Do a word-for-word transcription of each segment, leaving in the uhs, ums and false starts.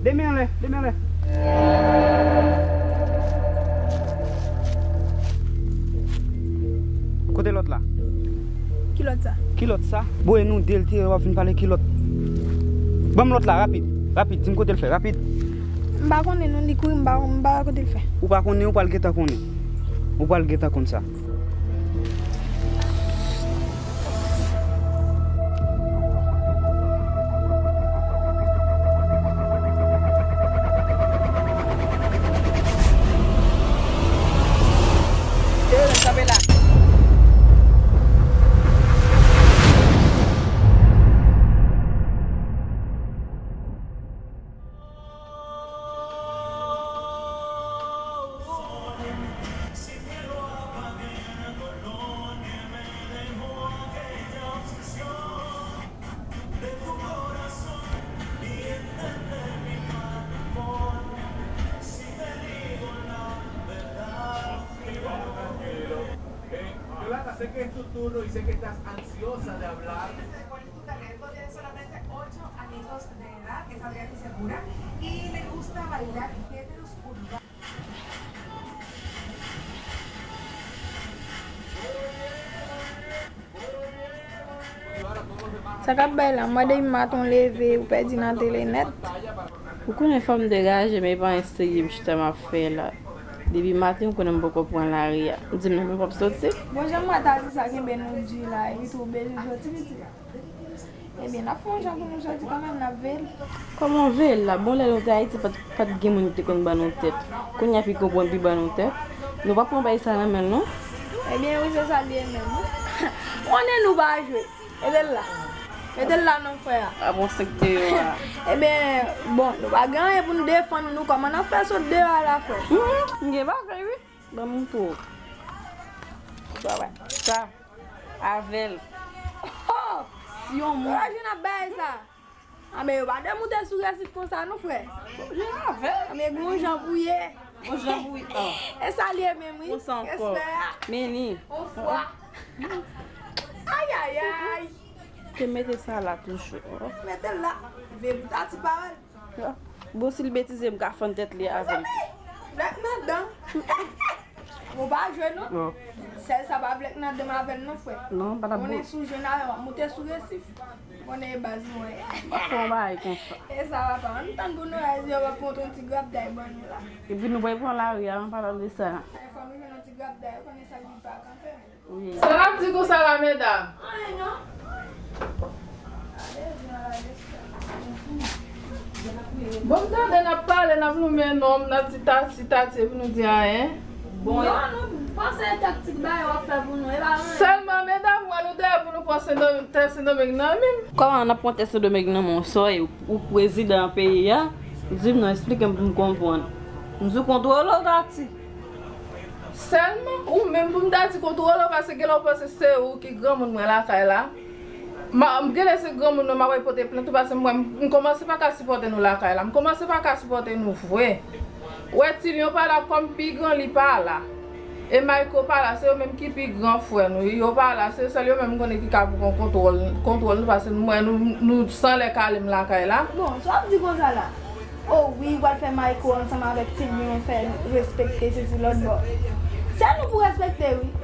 De men anlè, de men anlè. Kote lòt la? Ki lòt sa? Ki lòt sa? Bon, e nou de l te w ap vin pale ki lòt? Ban m lòt la, rapid, rapid, di m kote l fè, rapid. M pa konnen non, li kouri, m pa, m pa wè kote l fè. Ou pa konnen, ou pral gentan konnen. Ou pral gentan konn sa. Yolanda, sé que es tu turno y sé que estás ansiosa de hablar. Desde Puerto Rico, tiene solamente ocho añitos de edad, es Adriana Segura, y le gusta bailar géneros urbanos. Sa k ap bay la, mwen depi maten w leve, ou pèdi nan tele nèt. Ou konnen fò m degaje, men e pa anyen serye m chita m ap fè la. Depi maten, ou konnen m poko pran lari a. Di m nan men w p ap soti. Bon, jan m wè Tati sa kenbe nou di la, epi tou w bezwen soti, pitit. Ebyen, n ap fè yon jan pou nou soti kanmenm, n ap veye l. Kòman veye l la? Bon, lè nou te Ayiti, pa t, pa t gen moun ki te konn ban nou tèt. Kounye a, pi konprann, pi ban nou tèt. Nou pa pran bagay sa nan men l, non. Ebyen, wi, se sa l ye menm, wi. Konnen nou pa jwe. Mete l la. Mete l la non, frè a. A bon, senk deyò a. Ebyen, bon, nou pa gen anyen pou nou defann nou. Kòman n ap fè sot deyò a la, frè? Mhm, m gen bagay, wi. Ban m montre w. Sa, avè l. Oh! Si yon moun. Yo jwenn ap bay sa. Anben, yo pa dwe moute sou resif konsa, non, frè. Jwenn avè l. Anben, gon jan pou ye. Gon jan pou ye. Oh. E sa l ye menm, wi. Konsa ankò. Respè a. Meni. Bonswa. Ayayay. Te mete sa la toujou. Mete l la. Veye pou Tati pa wè l. Bon, si l betize, m ka fann tèt li avè l. Vlèk nan dan. Ou pa jwe, non? Non. Sèl sa pa vlèk nan dan avè l, non, frè. Non, pa t ap bon. Konnen si w jwenn avè l, w ap moute sou resif. Konnen e baz mwen. M ap fè yon bagay konsa. E sa va pa. Ann tann pou nou wè si yo p ap montre yon ti grapday ban nou la. Epi nou pral pran lari a, an palan de sa. Fò nou jwenn yon ti grapday, ou konnen sa ki pa kanpe. Sa n ap di konsa la, medam? Anyen non. Bon, m tande n ap pale, n ap lonmen non, n ap di Tati, Tati, epi nou di anyen. Bon, non, nou panse taktik bagay w ap fè pou nou, e pa anyen. Sèlman, medam, wè nou dèyè pou nou pran Sendomeng, tè Sendomeng nan menm. Kòman n ap pran tè Sendomeng nan men w, sa w ye, ou prezidan peyi a? Di m non, eksplike m pou m konprann. M di w kontwole w, Tati. Sèlman, ou menm pou m ta di kontwole w, paske genlè w panse se ou ki granmoun mwen lakay la. M a, m genlè se granmoun mwen, m ap pote plent ou, paske mwen, m kòmanse pa ka sipòte nou lakay la. M kòmanse pa ka sipòte nou vre. Ou wè Tilyon pa la, kòm pi gran li pa la. E Mayko pa la, se yo menm ki pi gran frè nou. Yo pa la, se sèl yo menm m konnen ki ka pran kontwòl, kontwòl nou, paske m wè nou, nou san lè kale m lakay la. Bon, sa w ap di konsa la? O wi, w pral fè Mayko ansanm avèk Tilyon fè respekte sesi lòtbò. Sèl nou pou respekte, wi.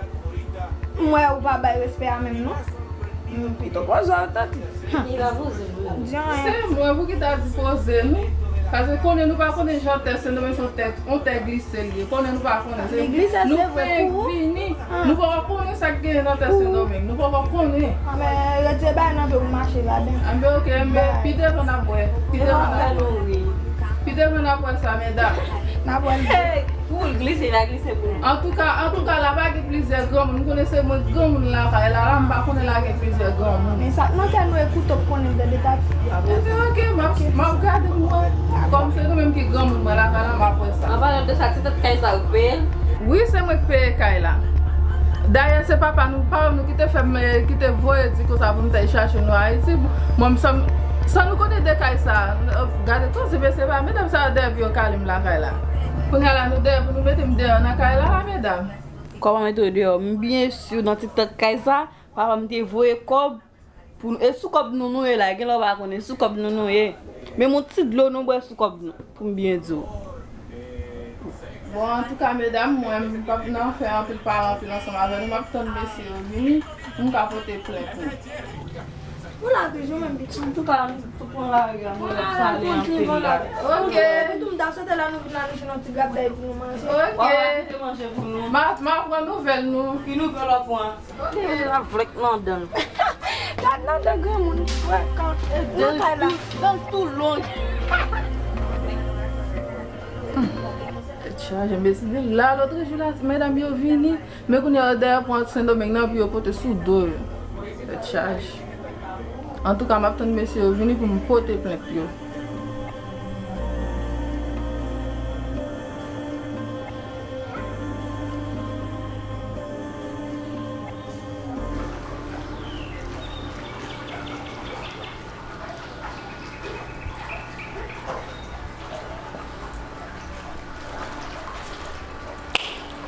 M wè ou pa bay respè a menm, non. M pito poze w, Tati. Li pa poze m, non. Di anyen. Se mwen pou ki ta di poze nou. Paske konnen nou pa konnen jan tè Sendomeng se yon tè, yon tè glise li ye. Konnen nou pa konnen. Li glise, se vre, pou ou. Nou fenk vini. Nou poko konnen sa k genyen nan tè Sendomeng. Nou poko konnen. Anben, retire bagay nan pye w mache ladan. Anben, oke, men pi devan n ap wè. Pi devan n ap wè. Pi devan n ap wè sa, medam. N ap wè l. Hey, pou l glise, l a glise pou nou. Antouka, antouka, la pa gen plizyè granmoun. M konnen se mwen granmoun lakay la, la, m pa konnen la gen plizyè granmoun. Men sa k nan kè nou e kouto k konnen dède Tati. Ebyen, oke, m ap, m ap gade m wè. Kòm se nou menm ki granmoun mwen lakay la, m ap wè sa. An palan de sa, ti tèt kay sa ou peye l? Wi, se mwen k peye kay la. Dayè, se papa nou, papa nou ki te fè m, eh, ki te voye di konsa pou m ta al chache nou Ayiti. Mwen, m san, san nou konnen de kay sa. Eh, gade koze mesye pa, medam sa yo dèyè pou yo kale m lakay la. Kounye a la, nou dèyè pou nou mete m deyò nan kay la, la, medam. Kòman mete w deyò? M byen si nan ti tèt kay sa, papa m te voye kòb. Pou nou, e sou kòb nou nou ye la, genlè w pa konnen, sou kòb nou nou ye. Menm yon ti dlo nou bwè sou kòb nou, pou m byen di w. Bon, antouka, medam, mwen, m p ap nan fè anpil pale anpil ansanm avè nou. M ap tann mesye yo vini pou m ka pote plent nou. Ou la toujou, menm pitit. Antouka, nou tou pran lari a, nou ret pale anpil la. Ok. Epi tou, m ta swete lè nou vin la, nou jwenn yon ti grap bèy pou nou manje. Ok. W ap kite manje pou nou. M a, m a pran nouvèl nou. Ki nouvèl w ap pran? Ok. Avèk nan dan l. Gad nan dan granmoun, frekan. Nan kay la. Dan l tou long. Tèt chaje, mesye. La, lòt jou la, ti medam yo vini. Men kounye a, yo dèyè pran Sendomeng nan pou yo pote sou do yo. Tèt chaje. Antouka, m ap tann mesye yo vini pou m pote plent yo.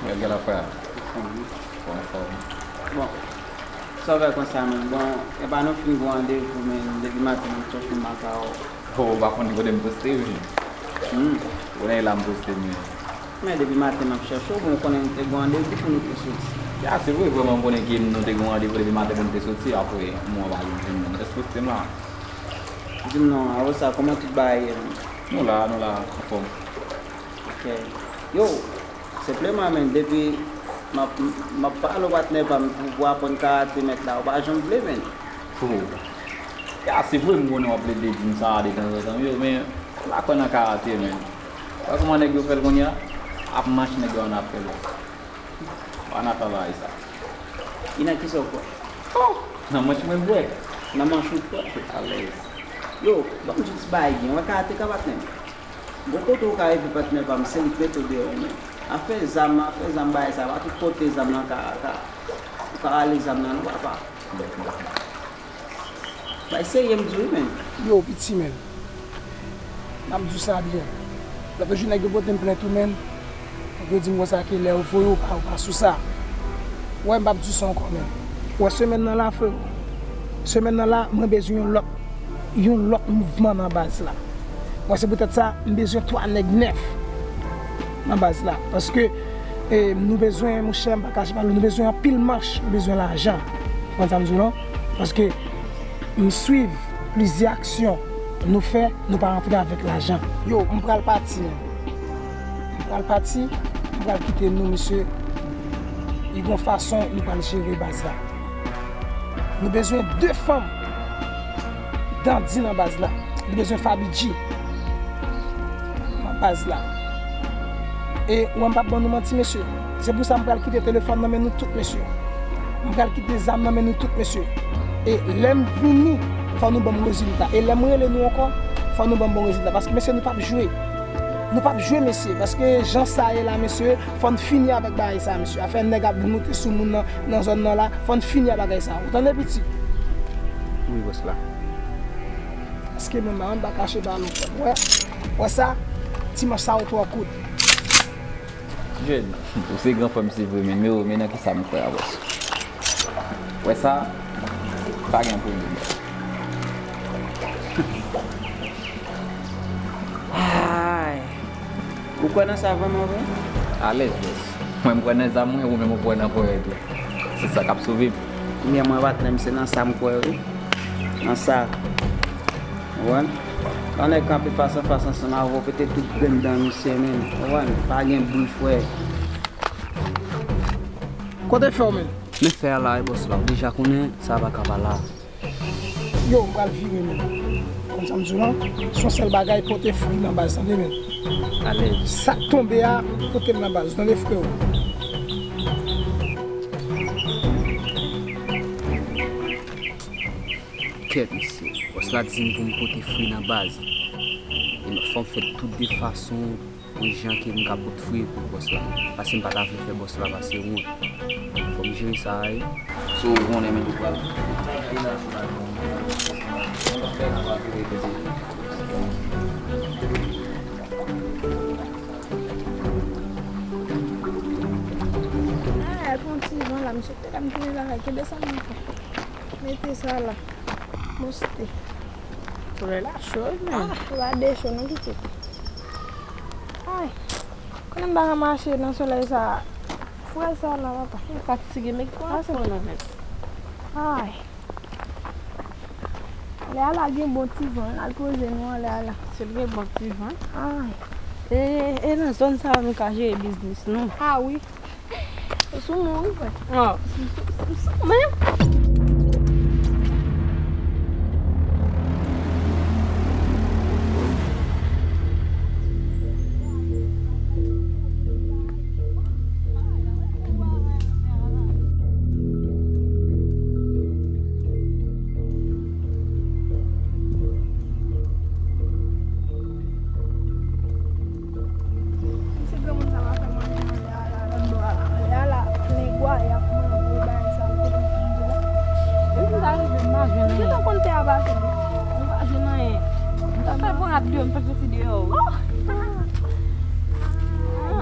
Gade la, frè. Anfòm, wi. Bon, anfòm. Bon, sa w fè konsa, menm? Bon, e pa nou fin gen randevou, menm, depi maten, nou chèche m pa ka wè w. Oh, ou pa konn kote m poste, wi. Hmm. Ou konnen la m poste, men. Men depi maten m ap chèche w, bon, ou konnen nou te gen randevou pou nou te soti. Ya, se vre, vrèman, m konnen ke nou te gen randevou depi maten pou nou te soti, apre, mwen pa jwenn ou. Èske w poste m la? Di m non, apre sa, kòman tout bagay ye, menm? Nou la, nou la, anfòm. Ok. Yo, senpleman, men, depi m ap, m ap pale w patnè pa m pou, pou aprann karate mèt la, ou pa janm vle, men. Oh. Ya, se vre, m konnen w ap plede di m sa detanzantan, yo, men m pa kwè nan karate, men. Ou wè kòman nèg yo fè l kounye a? Ap manch nèg yo ann ap fè l. Pa nan travay sa. E nan kisa w kwè? Oh! Nan manch mwen kwè. Nan manch ou kwè? Alèz. Yo, ban m di w ti bagay byen. Wè karate ka patnè m. Bon, kote w ka rive patnè pa m, se ou k mete w deyò, men. Afè zam, afè zam bagay sa, pa tout kote zam nan ka, ka, ou ka rale zam nan, non, papa. Bay serye m di w wi, men. Yo, piti, men. M ap di w sa byen. Lòt jou nèg yo pote m plent wi, men. Nèg yo di m konsa ke lè yo voye w pa, ou pa sou sa. Wè, m p ap di w sa ankò, men. Wè, semèn nan la, freo. Semèn nan la, mwen bezwen yon lòt, yon lòt mouvman nan baz la. Wè, se poutèt sa, m bezwen twa nèg nèf nan baz la. Paske, e, nou bezwen, monchè, m pa kache pa nou, nou bezwen anpil manch, nou bezwen lajan. Ou konprann sa m di w lan? Paske m swiv plizyè aksyon nou fè, nou pa rantre avèk lajan. Yo, m pral pati, men. M pral pati, m pral kite nou, mesye. Li gon fason nou pral jere baz la. Nou bezwen de fanm dandi nan baz la. Nou bezwen Faby G nan baz la. E ou wè m p ap ban nou manti, mesye. Se pou sa m pral kite telefòn nan men nou tout, mesye. M pral kite zam nan men nou tout, mesye. E lè m vini, fò nou ban m rezilta. E lè m rele nou ankò, fò nou ban m bon rezilta. Paske, mesye, nou p ap jwe. Nou p ap jwe, mesye. Paske jan sa ye la, mesye, fò n fini avèk bagay sa, mesye. Afè nèg ap vin moute sou moun nan, nan zòn nan la, fò n fini ak bagay sa. Ou tande, piti? Wi, bòs la. Paske menm, m pa kache ba nou. Wè, wè sa, ti manch sa yo twò kout. Jèn, ou se gran frè m, se vre, men, men, men nan kisa m kwè a, bòs. Wè sa, pa gen pwoblèm. Ay. Ou kwè nan sa vrèman vre? Alèz, bòs. Mwen, m kwè nan zam mwen, ou menm ou kwè nan ponyèt ou. Se sa k ap sove m. Ebyen, mwen, patnè m, se nan sa m kwè, wi. Nan sa. Ou konprann? Lè yon nèg kanpe fas an fas ansanm avè w, pete tout grenn dan misye, men. Ou konprann? Pa gen bri, frè. Kote fè w, men? Men fè a la, wi, bòs la. Ou deja konnen, sa pa ka pa la. Yo, m pral vire, men. Konn sa m di w lan, se yon sèl bagay, pote fri nan baz, tande, men. Alèz. Sa k tonbe a, pote l nan baz, tande, freo. Kèt, mesye. Bòs la di m pou m pote fri nan baz. E m, fò m fè tout de fason, yon jan ke m ka pot fri pou bòs la. Paske m pa ta vle fè bòs la pase wont. Fò m jere sa a, wi. So, ou konnen men tou pral. Ah, pran ti van la, misye te ka m kite la, kenbe sa nan fon. Mete sa la. Poste. Solèy la cho wi, men. Ah, la de cho non, pitit. Ay, konnen m pa ka mache nan solèy sa. Frè sa la, papa. M fatige, men ki pwal fè w nan men. Ay. Lè a la gen bon ti van, n al poze nou anlè a la. Si l gen bon ti van. Ay. E, e nan zòn sa yo nou ka jere biznis nou. Ah wi. Ou sou moun wi, frè. Ah. M sou, m sou, men. Misye granmoun sa va fè manje anlè a la, lòt bò a la. Anlè a la, plen gwayè ak mango, bagay sa yo, kote m fin di la. Depi m ta rive, m pa jwenn anyen. Gentan konn tè a pase wi. M pa jwenn anyen. M ta fè pran rad deyò, m fè soti deyò wi. Ah,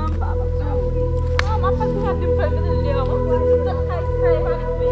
m pa, ah, m ap fè ti rad deyò, m fè mete l deyò. Bon, ti, ti tan kay sa, e pa rive.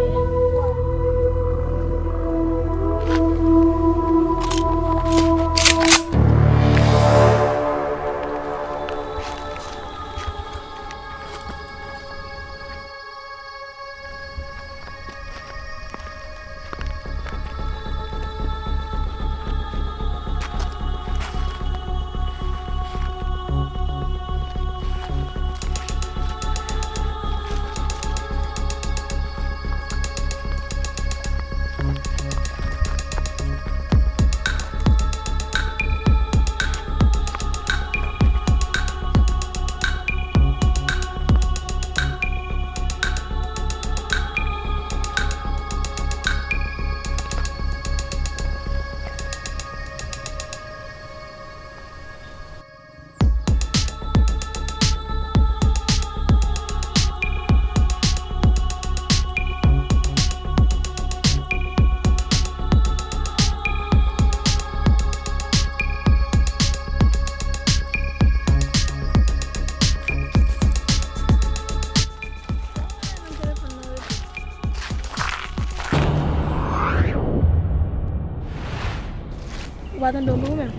Ou pa tande w menm?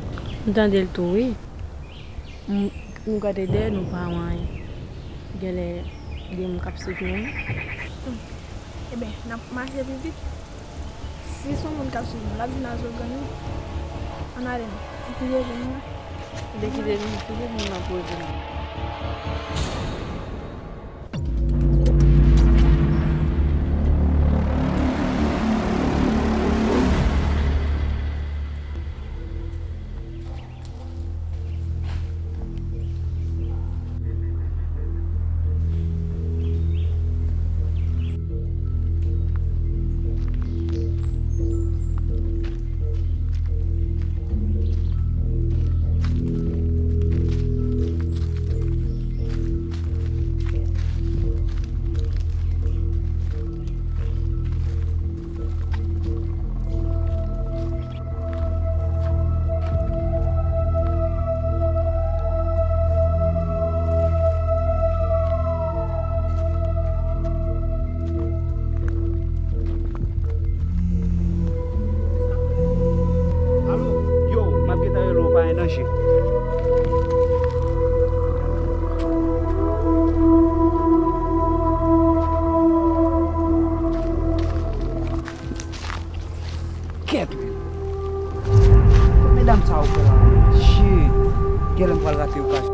M tande l tou, wi. M, nou gade dèyè nou pa wè anyen. Genlè gen moun k ap swiv nou, wi. Ebyen, n ap mache pi vit. Si se yon moun k ap swiv nou, l ap vin a Zogan wi. Ann ale non. Li pi jere nou la. Li kite nou, kite nou nan poze nou. Alo, yo, m ap gentan rele w, pa gen danje. Kèt wi. Medam sa yo fè la. Shit. Genlè m pral rate okazyon.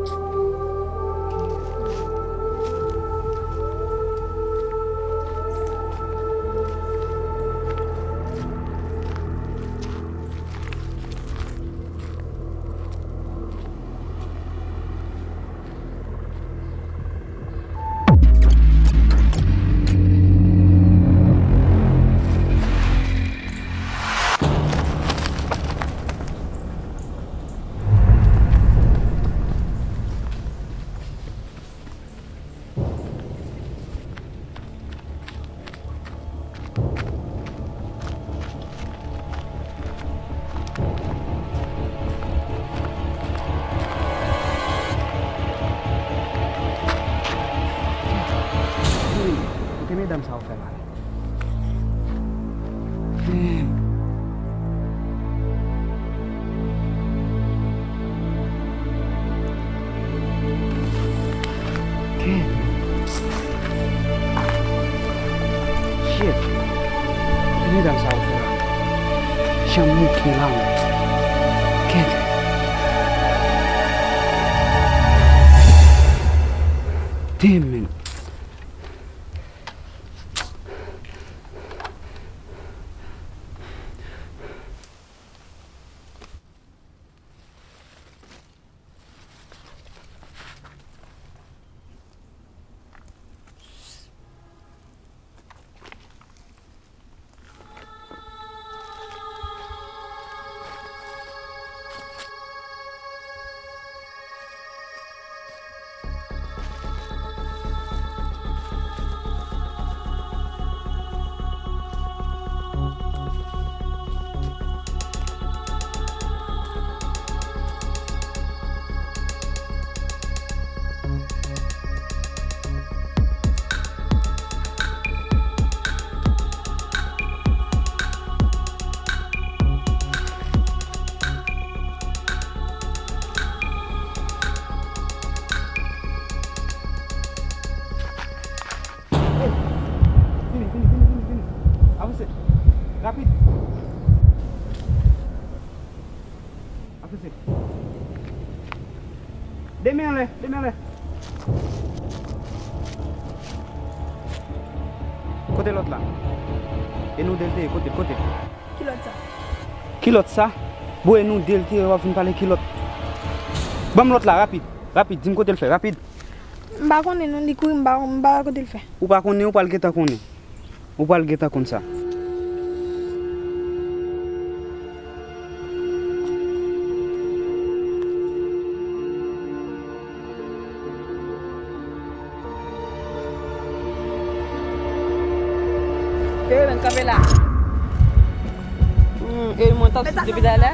Jan m bouke la, men. Kèt. Damn, man. Vini, vini, vini, vini, vini. Avanse. Rapid. Avanse. De men anlè, de men anlè. Kote lòt la? E nou de l te ye, kote l, kote l? Ki lòt sa? Ki lòt sa? Bon, e nou de l te ye, w ap vin pale ki lòt? Ban m lòt la, rapid, rapid, di m kote l fè, rapid. M pa konnen non, li kouri, m pa, m pa wè kote l fè. Ou pa konnen, ou pral gentan konnen. Ou pral gentan konn sa. Yo, men kanpe la. Hmm, e mwen t ap sot depi talè.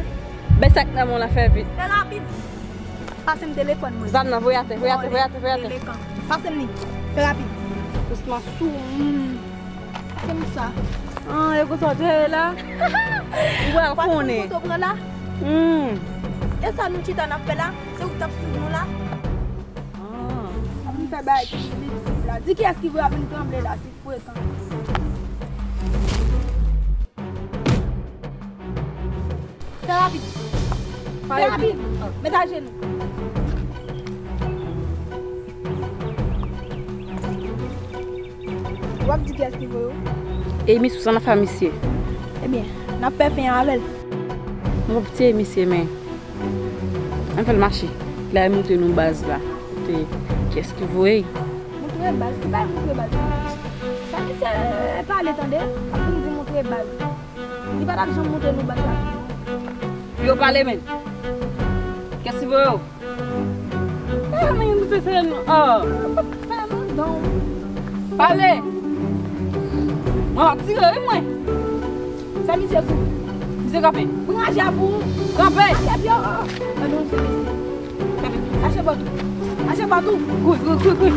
Bay sa k nan men w la, fè vit. Fè rapid. Pase m telefòn mwen. Zam nan, voye atè, voye atè, voye atè, voye atè. Pase m li. Fè rapid. Dousman sou moun. Pase m sa. Ah, e konsa w te ye la? Ou pral konnen. Foto pran la. Hmm. E sa nou chita n ap fè la? Se ou k t ap swiv nou la? Ah. Ap vin fè bagay ki ilit la. Di kiyès ki vre ap vin tranble la, ti frekan. Fè rapid. Fè rapid. Met ajenou. W ap di kiyès ki voye w? E misye, sa n ap fè misye? Ebyen, n ap fè fen avè l. Mwen pitiye misye, men ann fè l mache. La, e montre nou baz la. Kote, kiyès ki voye? Montre baz? Ki bay montre baz? Sa misye pale, tande? Ap vin di montre baz. Li pa t ap janm montre nou baz la. Yo pale, men. Kiyès ki voye w? Ah, men, nou te fè nou. Ah. Fè nou don. Pale. Mwen ap tire, wi, mwen. Fè misye kou. Misye kanpe. Pran aje a pou ou. Kanpe. Aje a pye w. Gade yon ti mesye. Kanpe. Aje bòt ou. Aje bòt ou. Kouri, kouri, kouri, kouri.